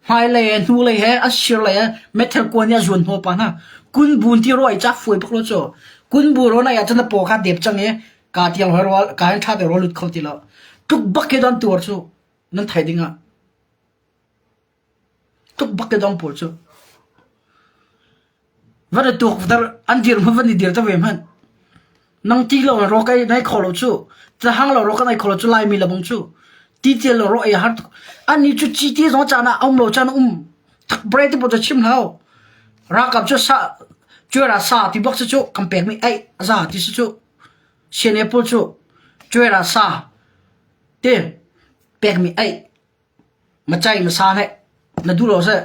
Hmailei he hnulei he a sirlei he methel kuan nih a zuan hnawh pa hna. Kunbun ti raw ei ca fawi bak lo cu. Kunbu rawn ei ahcun na paw kha dep cang i ka tiang hoi rawl ka hin ṭha te rawl lut kho ti lo. Tuk bak hi dan tuar cu nan thei ding ah. Tuk bak ke dong pawl cu. Van i tuk an dir hmanh van i dir ta ve hmanh. Nang ti lo rawk ei nai kho lo cu. Cahang lo rawk nai kho lo cu Laimi le bang cu. Ti tial lo rawk ei har tuk. Annih cu ci ti zong caan ah um lo caan um. Tak bre ti pawl cu chim hlau. Ralkap cu sa cuara sa ti bak si cu kan pek mi ei za ti si cu. CNA pawl cu cuara sa ti pek mi ei Macai na sa hlah, na duh lo seh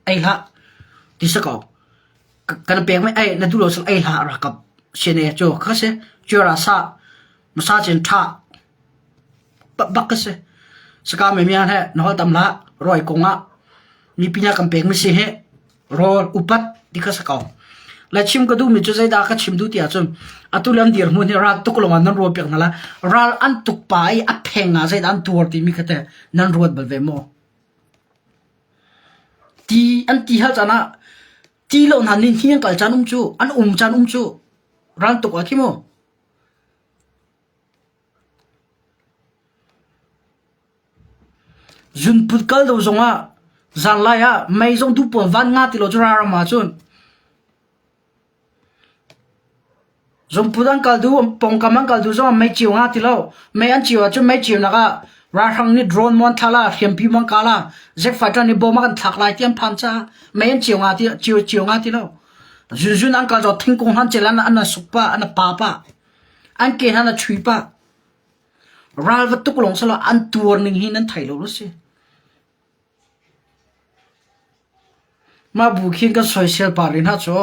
ei hlah ti si ko. Kan pek mei ei na duh lo seh ei hlah rakap sine cu ka si. Cuara sa masa cin ṭha bak ka si. Saka me mian he na hol tam hlah roi kung ah mipi nih kan pek mi si hi rawl upat ti kha si ko. Le chim ka duhmi cu zeidah ka chim duh ti ahcun atu le an dirhmun hi ral tuk lawngah nan ruah piak hna la ral an tuk pa i a pheng ah zeidah an tuar timi kha teh nan ruat bal ve maw? Ti an ti hal caan ah ti lo hna nih hi an kal caan um cu an um caan um cu ral tuk ah khi mu. Zunput kal do zongah zanlai ah mei zong duh pawl van nga ti lo cu ralram ahcun zungput an kal duh pawngkam an kal duh zongah mei cio nga ti lo mei an cio ahcun mei cio nak ah ralhrang nih drone maw an thlah la hriampi maw an kah la jet fighter nih bom a kan thlak lai ti an phan caah mei an cio nga ti cio cio nga ti lo zunzun an kal zong thingkung hlan cel an an suk pah an pa pah an ke hna na chui pah Ral va tuk lawng silo an tuar ning hi nan thei lo si. Mah bu khin kan soisel par rih hna cu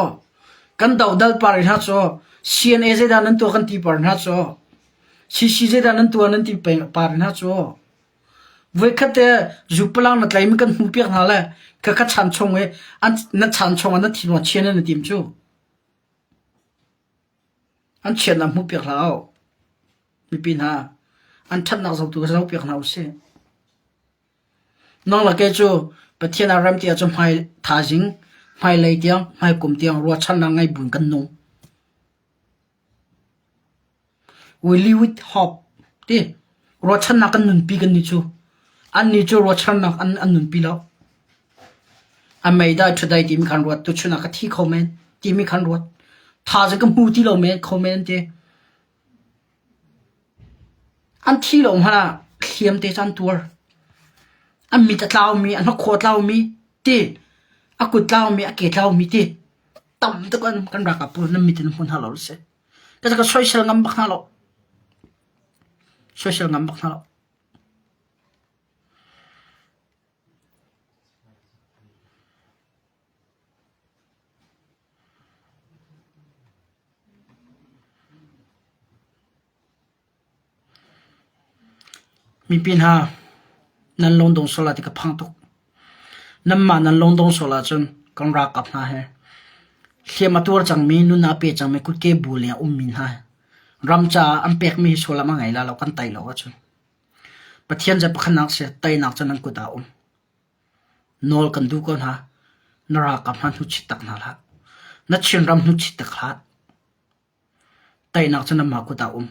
kan dohdal par rih hna cu CNA zeidah nan tuah kan ti par hna cu CC zeidah nan tuah nan ti par hna cu voikhat te zupalang na tlaimi kan hmu piak hna le ka ka chan chung i an na chan chung ah na thin wa chian na tim cu An chiatnak hmuhpiak hlah u. Mipi hna, an ṭhatnak zohtu kha zohpiak hna usih. Nang le kei cu Pathian ah rem ti ahcun hmai thaizing, hmailei tiang, hmaikum tiang ruahchannak ngei buin kan nung. We live with hope ti ruahchannak kan nunpi kan nih cu. An nih cu ruahchannak an an nunpi lo. A mei dai ṭhutdai timi khan ruat tuchun ah ka thi kho men timi khan ruat. Thazaang ka hmu ti lo men kho men an ti. An thi lo hmanh ah hliam te cu an tuar. An mit a tlaumi, an hnakhaw a tlaumi ti, a kut tlaumi, a ke tlaumi ti tam tuk an um. Kan ralkap pawl nan mit in hmu hna lo seh. Ka ka soisel ngam bak hna lo. Soisel ngam bak hna lo. Mipi hna, nan lungdong sual lai ti ka phang tuk. Nanmah nan lungdong sual ahcun kan ralkap hna he hliam a tuar cangmi, nun aa pe cangmi kutke bu leng a ummi hna he ram caah an pekmi hi sullam a ngei lai lo, kan tei lo ahcun. Pathian cu pakhatnak si, teinak cu nan kut ah a um. Nawl kan duh ko hna. Na ralkap hna hnuchit tak hna hlah. Na Chinram hnuchit tak hlah. Teinak cu nangmah kut ah a um.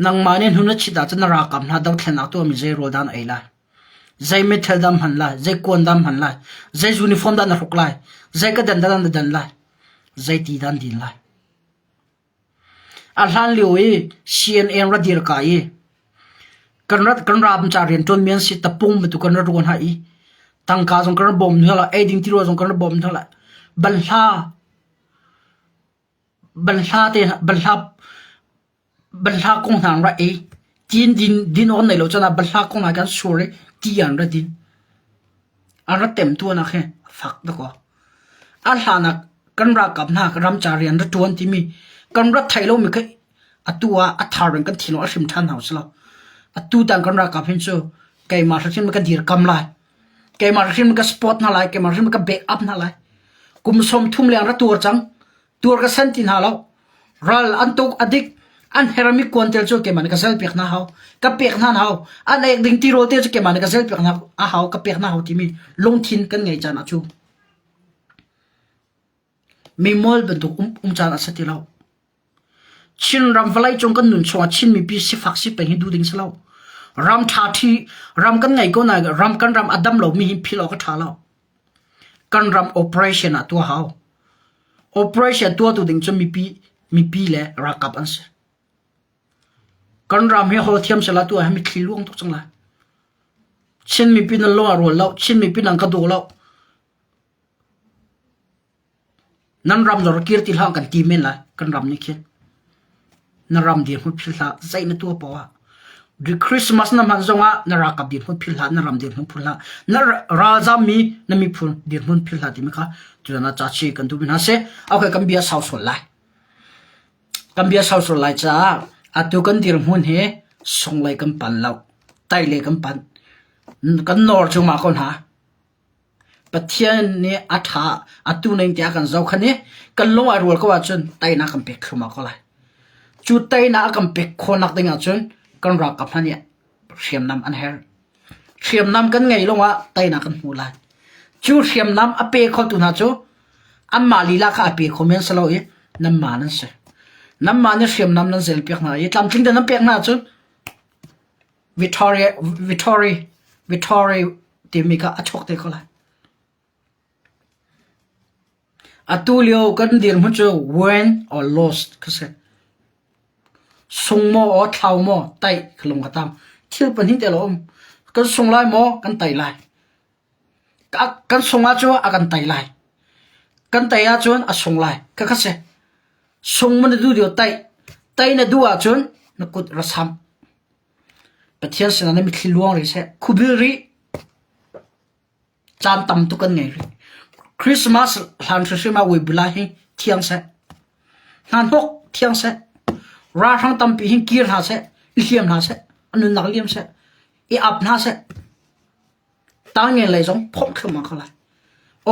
Nangmah nih hnu na chit ahcun na ralkap hna dothlennak tuahmi zei rawl dah na ei lai? Zei meithal dah hman lai? Zei kuan dah hman lai? Zei uniform dah na hruk lai? Zei ka dan dah na dan lai? Zei ti dah na din lai? A hlan lio i CNN ra dir ka i kan rat kan ram ca rianṭuanmi an si tapung bantuk kan ra ruan hna i tangka zong kan ra bawm hna la eiding tirawl zong kan ra bawm hna la banhla banhla te banhla banhla kong hna an ra ei tin din din awk an nei lo cun ah banhla kong hna kan sur i ti an ra din an ra tem tu nak hi a fak dakaw A hlan ah kan ralkap hna ram ca rian ra ṭuan timi kan rat thai lomi kha atu ah a thar in kan thinlung a hrim ṭhan hna usih law atu tan kan ralkap hin cu keimah hrimhrim ka dirkam lai. Keimah hrimhrim ka support hna lai. Keimah hrimhrim ka back up hna lai. Kum 30 leng ra tuar cang. Tuar ka san ti hna lo. Ral an tuk a dik. An hermi kuan tel cu keimah nih ka zel piak hna hau. Ka pek hna hau. An ek ding tirawl te cu keimah nih ka zel piak hna a hau. Ka pek hna hau timi lungthin kan ngei caan ah cu Mi mual bantuk um, um caan a si ti lo. Chinram vawleicung kan nun chungah Chin mipi sifak si peng hi duh ding si lo. Ram ṭha ṭhi, ram kan ngei ko nain ram kan ram a dam lomi hi philh awk a ṭha lo. Kan ram operation ah tuah hau. Operation tuahtu ding cu mipi, mipi le ralkap an si. Kan ram hi hawl thiam sehla tu ah hin mitthli luang tuk cang lai. Chin mipi nan lung a rual lo, Chin mipi nan ka daw lo. Nan ram zong kir ti hlah kan ti men lai, kan ram nih khin. Na ram dirhmun philh hlah, zei na tuah poah ah. Christmas na hman zongah na ralkap dirhmun philh hlah, na ram dirhmun philh hlah, na ralzam mi na miphun dirhmun philh hlah timi kha tutan ah ca chi kan duh mi hna si. Okay, kan bia sau sual lai. Kan bia sau sual lai caah atu kan dirhmun hi sunglei kan pan lo, tailei kan pan. Kan nawr cuahmah ko hna. Pathian nih a ṭha atu ning tiah kan zohkhan i kan lung ai rual ko ahcun teinak kan pek thluahmah ko lai. Cu teinak a kan pek khawhnak ding ahcun kan ralkap hna nih hriamnam an herh. Hriamnam kan ngeih lawngah teinak kan hmu lai. Cu hriamnam a pe khotu hna cu anmah lila kha a pe kho men si lo i nanmah nan si. Nanmah nih hriamnam nan zelpiak hna i tlamtling te nan pek hna ahcun Victoria, Victory, Victory timi kha a chuak te ko lai. Atu lio kan dirhmun cu win or lost kha si. Sung maw or thlau maw taih kha lung ka tam. Thil pahnih te lo um. Kan sung lai maw kan tai lai. Kan sung ahcun a kan tai lai. Kan tai ahcun a sung lai. Kha kha si. Sung ma na duh dio taih. Tai na duh ahcun na kut ra sam. Pathian sinah na mitthli luang rih seh. Khubil rih. Caan tam tuk kan ngei rih. Christmas hlan hrimhrim ah Weibula hi thiang seh. Hnahnawk thiang seh. Ralhrang tampi hin kir hna seh. I hliam hna seh. A nunnak liam seh. I ap hna seh. Tangngen lei zong phomh thluahmah ko lai.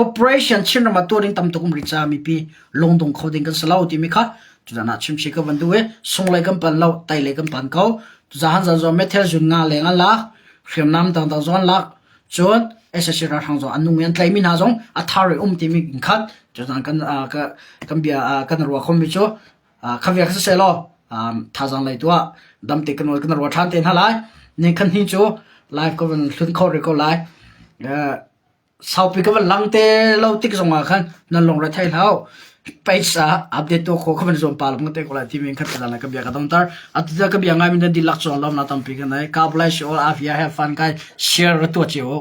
Operation Chinram ah tuah ding tam tuk um rih caah mipi lungdong kho ding kan si lo timi kha tuzan ah chimchih ka van duh i sunglei kan pan lo tailei kan pan ko. Tuzahan zan zong Methel zun nga leng an lak, hriamnam dangdang zong an lak. Cun SSC ralhrang zong an nung i an tlaihmi hna zong a thar i um timi in khat tuzan kan kan bia kan ruah khomi cu kha vial kha siseh law. Thazaang lei tuah dam te kan kan ruah ṭhan te hna lai. Ni khan hi cu live ka van hlun kho rih ko lai. Saupi ka van lang te lo tik zong ah khan nan lungre thei hlah u. Page ah update tuah khawh ka van zuam pa lo te ko lai timi khat zan ka bia ka dongter. Atu ka bia ngai mi nan dihlak cungah lawmnak tampi ka nei. God bless you all. Afia have fun guys. Share ra tuah cio.